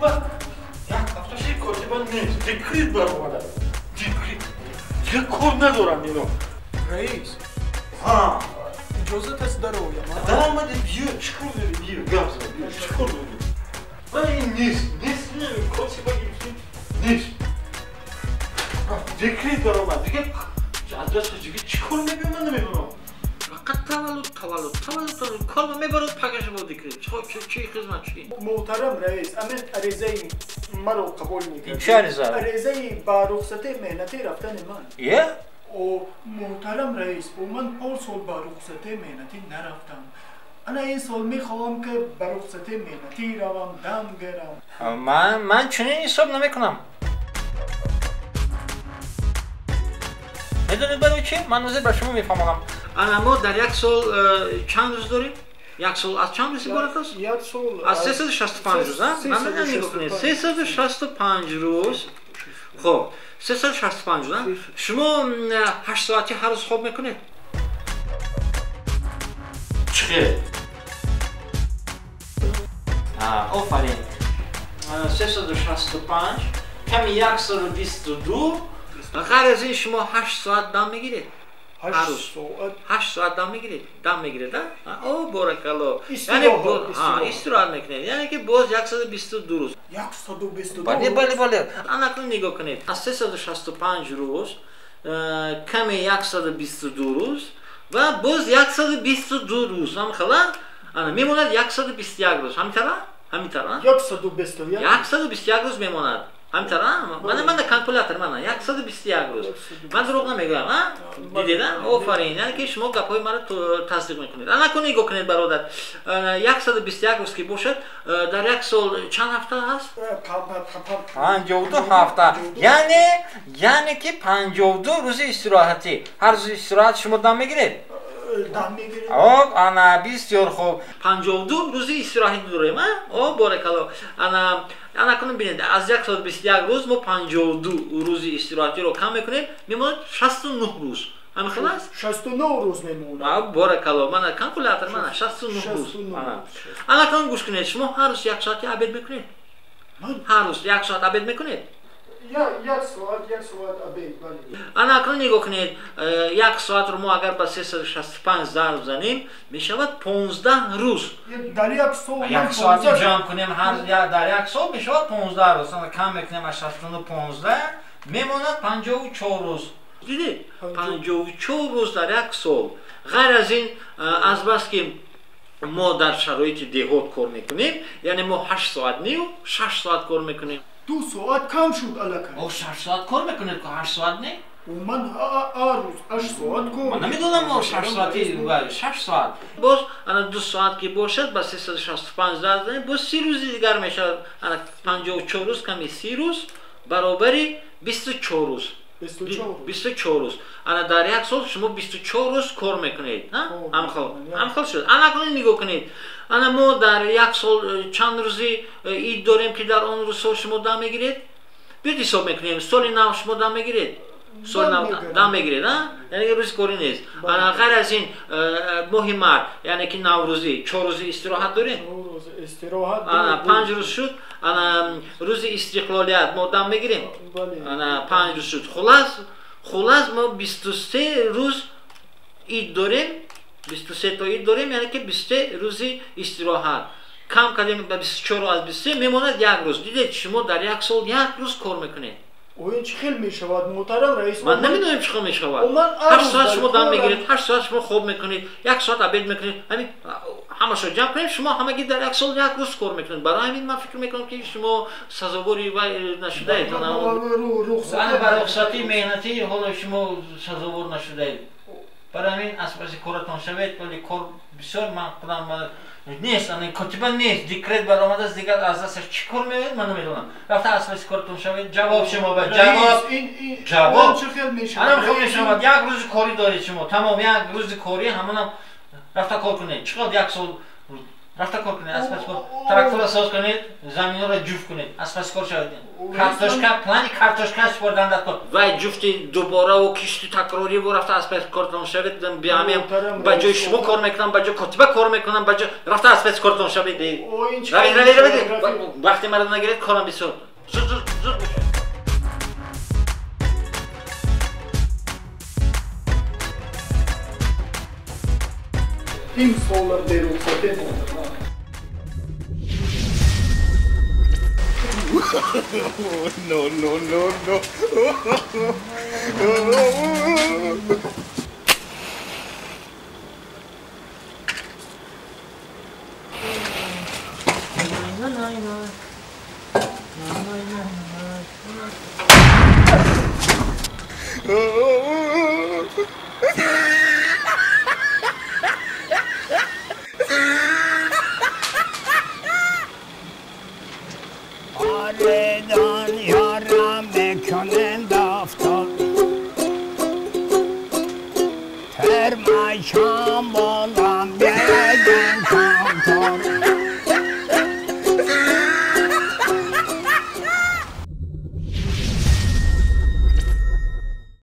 Котиба як ҳафта ши котиба нест, декрет баромада. Декрет. Дигар кор надорам ино. Раис. Ҳа. Иҷозат аст дароям? Даромади, биё, чӣ кор дорӣ? Биё, гап зан, биё, чӣ кор дорӣ? Ман ин нест, нест, котиба гирифтем, нест. Декрет баромад, дигар аз дасташ дигар чӣ кор мебиём, ман намедонам. Фақат таваллуд, таваллуд, таваллуд, таваллуд. Кор мебарад, пагаш бо декрет. Чӣ хизмат, чӣ? Муҳтарам раис, амин аризаи маро қабул мекард. Чӣ ариза? Аризаи ба рухсати меҳнатӣ рафтани ман. Е? О, муҳтарам раис, о ман порсол ба рухсати меҳнатӣ нарафтам. Ана ин сол мехоҳам ки ба рухсати меҳнатӣ равам, дам гирам. Ман чунин ҳисоб намекунам. Медонед барои чӣ? Ман ҳозир ба шумо мефаҳмонам. Ана мо дар як сол чанд рӯз дорем? Як сол аз чанд рӯз иборат аст? Як сол аз 365 рӯз, а? Ман нигоҳ кунед. 365 рӯз. Хуб, 365 рӯз, а? Шумо 8 соати ҳар рӯз хоб мекунед? Чӣ хел? Офарин. 365 ками 122. Ғайр аз ин шумо 8 соат дам мегиред. 8 соат. 8 соат дам мегиред. Дам мегиред, а? О, баракалло. Яъне истироҳат мекунед. Яъне ки боз 122 рӯз. 122. Бале, бале, бале. Ана акнун нигоҳ кунед. Аз 365 рӯз ками 122 рӯз ва боз 122 рӯз. Ҳам хела? Ана мемонад 121 рӯз. Ҳамин тавр? Ҳамин тавр? 121. 121 рӯз мемонад. Ҳамин тавр? Мана, мана калкулятор, мана 121 рӯз. Ман дурӯғ намегӯям, а? Дидед, а? Офарин. Яъне ки шумо гапҳои маро тасдиқ мекунед. Ана кун нигоҳ кунед, бародар. 121 рӯз ки бошад, дар як сол чанд ҳафта ҳаст? 52 ҳафта. Яъне ки 52 рӯзи истироҳатӣ. Ҳар рӯзи истироҳат шумо дам мегиред? Дам мегиред. Об, ана бисёр хуб. 52 рӯзи истироҳатӣ дорем, а? О, баракалло. Ана, ана кунем бинед, аз 121 рӯз мо 52 рӯзи истироҳатиро кам мекунем, мемонад 69 рӯз. Ҳамин хел аст? 69 рӯз мемонад. Баракалло. Мана калкулятор, мана 69 рӯз. Ана кунем гӯш кунед, шумо ҳар рӯз як соати обед мекунед? Ҳар рӯз як соат обед мекунед? Як соат, як соат обед, бале. Ана акнун нигоҳ кунед, як соатро мо агар ба 365 зарб занем, мешавад 15 рӯз. Дар як сол як соати ҷамъ кунем, ҳар дар як сол мешавад 15 рӯз. Ана кам мекунем аз 69 15, мемонад 54 рӯз. Дидед? 54 рӯз дар як сол. Ғайр аз ин, азбаски мо дар шароити деҳот кор мекунем, яъне мо 8 соат нию 6 соат кор мекунем. 2 соат кам шуд аллакай. О, 6 соат кор мекунед, ку 8 соат не? Ман ҳар рӯз 8 соат кор. Ман намедонам, мо 6 соати, 6 соат. Боз ана 2 соат ки бошад, ба 365 зарб занем, боз 30 рӯзи дигар мешавад. Ана 54 рӯз ками 30 рӯз баробари 24 рӯз. 24 рӯз. Ана дар як сол шумо 24 рӯз кор мекунед, ҳа? Ҳамхел шуд. Ана акнун нигоҳ кунед. Ана мо дар як сол чанд рӯзи ид дорем ки дар он рӯзҳо шумо дам мегиред? Биёед ҳисоб мекунем. Соли нав шумо дам мегиред? Соли нав дам мегиред, а? Яъне ки рӯзи корӣ нест. Ана ғайр аз ин моҳи март, яъне ки наврӯзӣ, 4 рӯзи истироҳат дорем? Ана 5 рӯз шуд. Ана рӯзи истиқлолият мо дам мегирем? Ана 5 рӯз шуд. Хулас мо 23 рӯз ид дорем. 23 то ид дорем, яъне ки 23 рӯзи истироҳат. Кам кардем ба 24 аз 23 мемонад як рӯз. Дидед, шумо дар як сол як рӯз кор мекунед. О, ин чӣ хел мешавад, муҳтарам раис? Ман намедонам чӣ хел мешавад. 8 соат шумо дам мегиред, 8 соат шумо хоб мекунед, 1 соат обед мекунед. Ҳамин ҳамашро ҷамъ кунем, шумо ҳамагӣ дар як сол як рӯз кор мекунед. Барои ҳамин ман фикр мекунам ки шумо сазовори вай нашудаед. Ана ба рухсати меҳнатӣ ҳоло шумо сазовор нашудаед. Барои ҳамин аз паси коратон шавед, вале кор бисёр ман худам нест, ана котиба нест, декрет баромадааст, дигар аз дасташ чӣ кор меояд, ман намедонам. Рафта аз паси коратон шавед, ҷавоб шумо ба ҷавоб, ҷавоб. Ана хел мешавад, як рӯзи корӣ доред шумо, тамом, як рӯзи корӣ, ҳамонам рафта кор кунед. Чӣ қадр як сол Рафта кор кунед, аз пас кор. Трактора соз кунед, заминҳоро ҷуфт кунед, аз пас кор шавед. Картошка, плани картошка супордан дар кор. Вай ҷуфти дубораву кишту такрориву рафта аз пас кортон шавед. Биамем ба ҷои шумо кор мекунам, ба ҷои котиба кор мекунам, ба ҷои рафта аз пас кортон шавед. Равед, равед, равед. Вақти маро нагиред, корам бисёр. Зуд, зуд, зуд. Ин солам берухсате мондам. No, no, no, no.